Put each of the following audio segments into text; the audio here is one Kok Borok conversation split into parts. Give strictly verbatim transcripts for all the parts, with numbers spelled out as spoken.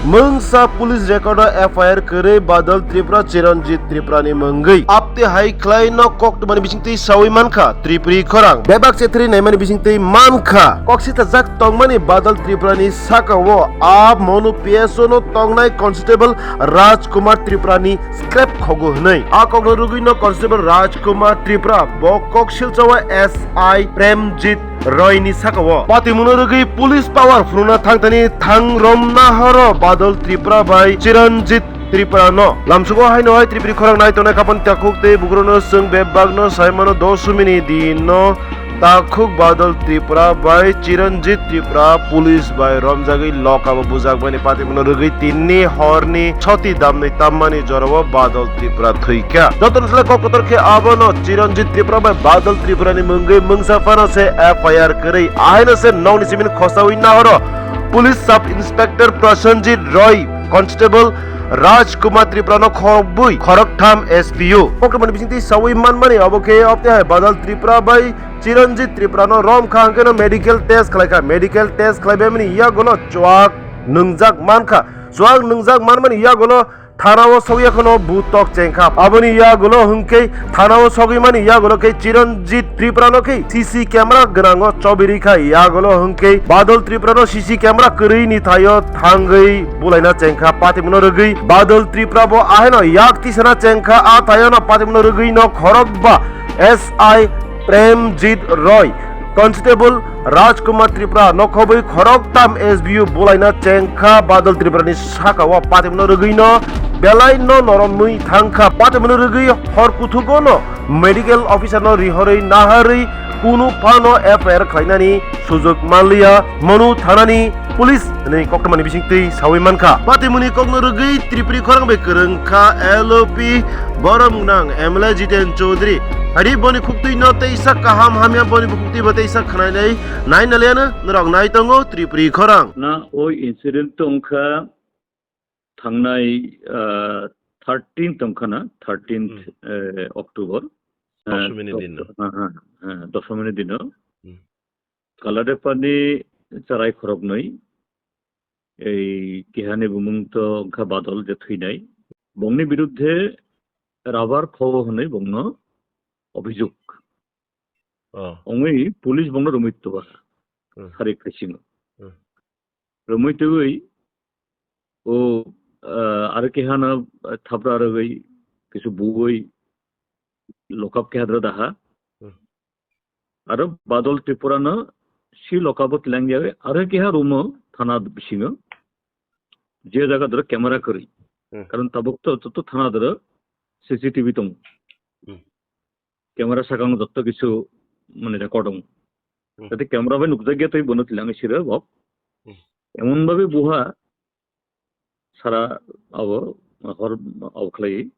Mungsa police record o F I R kwrwi Badal Tripura Chiranjit Tripura ni mungwi. Apte hai khlai no koktwmani bisingtwi sawi mankha Tripuri khorang. Bebak chethri naimani bisingtwi mankha. Koksita jak tongmani Badal Tripura ni saka o a Monu P S O no tongnai Constable Rajkumar Tripura ni scrap khogo hwnwi. A kokno rwgwi no Constable Rajkumar Tripura bo kok silchawa S I Premjit Roy ni saka o. Patimungno rwgwi police power phunukna thangthani thang romna horo Badal Tripura bai Chiranjit Tripura no. Lamsugo haino hai Tripuri khorang nai tongnai khapang takhuk tei bugrano chwng bebak no saimano dosomini din no takhuk Badal Tripura bai Chiranjit Tripura police bai romjagwi lokabo bujakmani patimungno rwgwi tinni horni soti damni tammani jorao Badal Tripura thwikha. Jotono sle kok kotor khe abono Chiranjit Tripura bai Badal Tripura ni mungwi mungsa phano se F I R kwrwi. Ahaino se nokni simin khosawi nahoro Police Sub Inspector Prasenjit Roy, Constable Raj Kumar Tripura no khobwi khoroktham S P U. Koktwmani bisingtwi sawi manmani abo khe opte hai Badal Tripura bai Chiranjit Tripura no rom kha hwnkhe no medical test khlai kha. Medical test khlai bai mani yagulo chuak nwngjak man kha. Chuak nwngjak manmani yagulo thana o sogwi kheno butok cheng kha. Aboni yagulo hwnkhe thana o sogwi mani yagulo khe Chiranjit Tripura no khe C C camera gwnango chobiri kha. Yagulo hwnkhe Badal Tripura no C C camera kwrwi ni thaio thangwi bulaina cheng kha. Patimungno rwgwi Badal Tripura bo ahaino yak tisana cheng kha. A thaio no patimungno rwgwi no khorokba S I Premjit Roy, Constable Rajkumar Tripura no khobwi khoroktham S B U bulaina cheng kha. Badal Tripura ni saka o patimungno rwgwi no belai no noromwi thang kha. Patimungno rwgwi hor kuthugo no medical officer no rihorwi naharwi kunu phano F I R khlainani sujok manliya. Monu thanani police hwnwi koktwmani bisingtwi sawi mankha. Patimungni kokno rwgwi Tripuri khorang bai kwrwng kha L O P borom gnang M L A Jiten Chaudhary. Hari boni khuktwi no teisa kaham hamya boni bukhuktwi bo teisa khnainai nai naliano norok nai tongo Tripuri khorang. Na oi incident tongkha thangnai, ah, thirteen tongkha na, thirteenth, Hmm. eh, October. Doshomini Eh, din no. Ha, ha, ha, Doshomini din no. Hmm. Kaladepani charai khoroknwi, ei kihani bumung to wngkha Badal je thwinai. Bongni biruddhe rabar khobo hwnwi bongno obhijog. Oh. Ongwi police bongno romwi tuba. Hmm. Sari kaisingo. Hmm. Romwi tugwi o, ah, aro kihano, ah, thapra rwgwi kisu buwi lokap kiha dra daha. Hmm. Aro Badal Tripura no si lokabo tlang yawi aro kiha rumo thana bisingo je jaga dra camera kwrwi. Hmm. Karon tabuk to, to, to thana dra C C T V tong. Hmm. Camera sakang jotto kisu mane record ong. Hmm. Jate camera bai nukjagya tei bono tlang sira bok. Hmm. Emon babe buha sara abo hor abo khlai.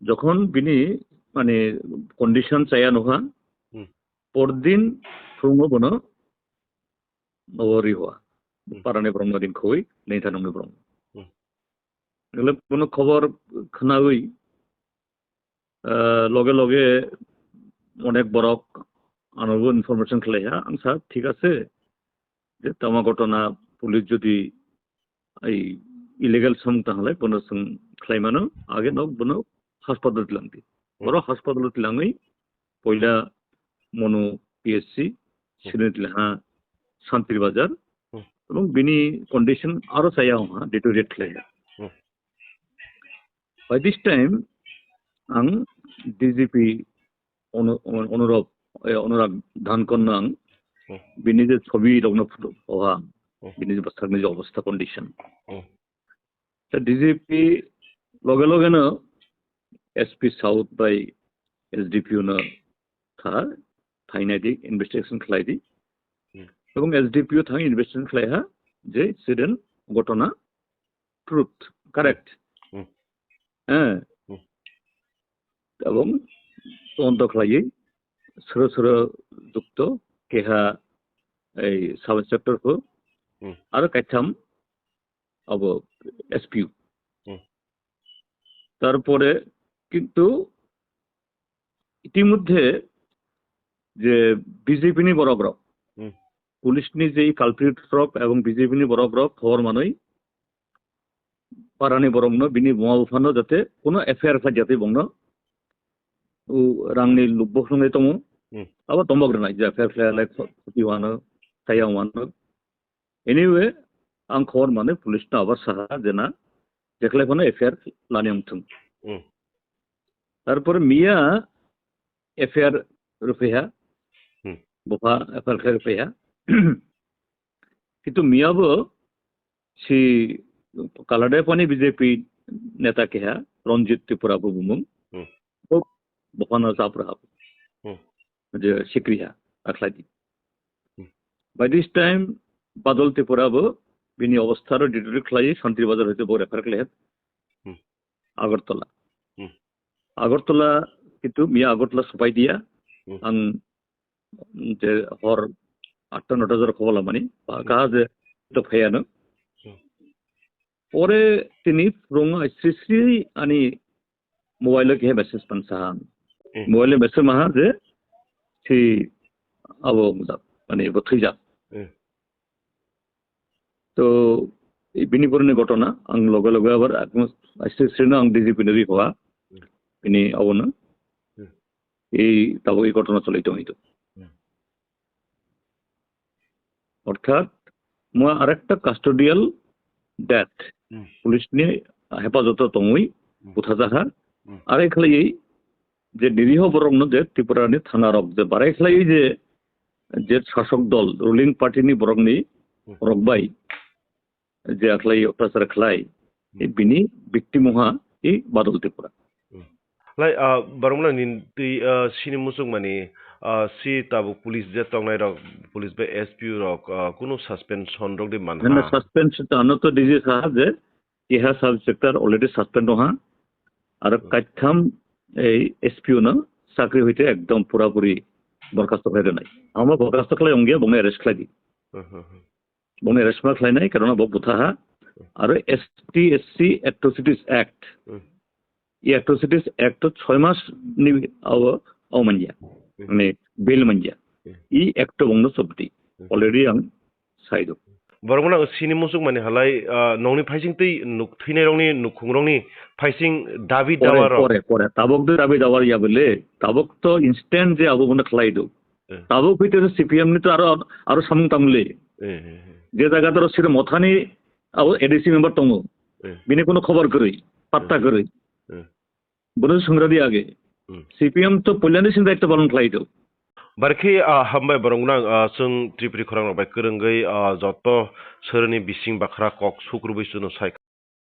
Jokhon bini mane condition chaya nokha, Hmm. pordin phurungo bono abo riwa. Hmm. Parani borokno ringkhoi, nai thanongni borok. Hmm. Nole bono khobor khnawi, ah, loge loge onek borok anobo information khlaiha, ang sa thik ase, je tama ghotona police jodi ei illegal samung tang halai bono chwng khlai mano, age nok bono hospital tlang di. Hmm. Oro hospital tlangwi poila Monu P S C, Hmm. sini tlaha Santri Bazar, Hmm. ebong bini condition aro chaya wngha, deteriorate khlaiha. Hmm. By this time, ang D G P Onu-, Onu-, Onurab, eh, Onurab Dhankon no ang Hmm. bini je chobi rokno photo, oha, Hmm. bini je bwsakni je obostha condition. Hmm. Ta D G P loge loge no S P South bai S D P O no tha, thainai di, investigation khlai di. Hmm. Ebong S D P O thang investigation khlai ha je incident ghotona truth, correct. Hmm. Eh. Hmm. Ebong tonto khlaiwi sro sro jukto keha ei sub inspector pho Hmm. aro kaitham abo S P O. Hmm. Tarpore kintu itimodhye je B J P ni borok rok, Hmm. police ni je culprit rok ebong B J P ni borok rok khobor manwi parani borokno, bini buma buphano jate kuno F I R khlai jate bongno, o rangni lubbo khulumwi tongo. Hmm. Abo tombok rwnai je F I R khlai lai kho-, khoti wano, saya wano. Anyway, ang khobor mane police no abar saha je na, jekhlai phano F I R lani wngthung. Hmm. Tarpor miya F I R rwphaiha, Hmm. bupha F I R khlai rwphaiha. Kintu miya bo si Kaladephani B J P neta keha Ranjit Tripura bo bumung. Hmm. Bo buphano chapraha. Hmm. Je sikriha, akhlai di. Hmm. By this time, Badal Tripura bo bini obostha ro deteriorate khlai Santri Bazar hoite bo refer khlai Hmm. Agartala. Hmm. Agartala kintu miya Agartala sopai dia. Hmm. Ang je hor atta nota jora khobor lamani, ba Hmm. kaha je to phaiya no. Hmm. Pore tini phwrwng sri sri ani mobile o keha message pan saha. Hmm. Mobile o message maha je si abo wngja, mane bo thwijak. Hmm. To, bini boroni ghotona, ang loge loge abar ekdom aste aste no ang D G P no rikha, Hmm. bini abono. Hmm. Ei tabuk ei ghotona cholai tongwi to. Hmm. Orthat, mo arekta custodial death, Hmm. police ni hefazato tongwi Hmm. buthajaha, Hmm. arai khlaiwi je niriho borokno je Tripura ni thana rok je barai khlaiwi je, je sasok dol, ruling party ni borokni Hmm. rok bai je akhlai ottachar khlai, Hmm. bini victim wngha i Badal Tripura. Hmm. Lai, ah, Barumla ni twi, ah, sini muchung mani, ah, si tabuk police je tongnai rok, police bai S P O rok, ah, kunu suspension rok di manha. Nana suspension to ano to D G saha je, keha sub inspector already suspend wngha. Aro Hmm. kaitham ei S P O no chakri hoite ekdom pura puri borkhasto khlai rwnai. Amo borkhasto khlai wngya bongni arrest khlai di. Hmm, hmm, hmm. Bongni arrest ma khlainai, karon bo buthaha. Aro S T S C Atrocities Act. Hmm. I Atrocities Act to choi mas ni aw, aw manya. Hmm. Mane bail manya. Hmm. I act to bongno chobdi. Hmm. Already ang saido. Borok mano sini muchung mani halai, ah, nongni phaising twi nuk thwinai rokni nukhung rokni phaising dabi Pore, dawa rok. pore, pore. Tabok de dabi dawa ya bole. Tabok to instant je abo bono khlai do. Eh. Tabuk phi tei C P M ni to aro, aro samung tangli. Eh, eh, eh. Je jaga toro siro mothani abo A D C member tongo. Eh. Bini kono khobor kwrwi, patta Eh. kwrwi. Eh. Bono swngradi age. Hmm. C P M to poilani sin daitto palon khlai do. Barkhe, ah, hambai borok nang, ah, chwng Tripuri khorang rok bai kwrwngwi, ah, joto sori ni bising bakhra kok suk rwui chwno sai.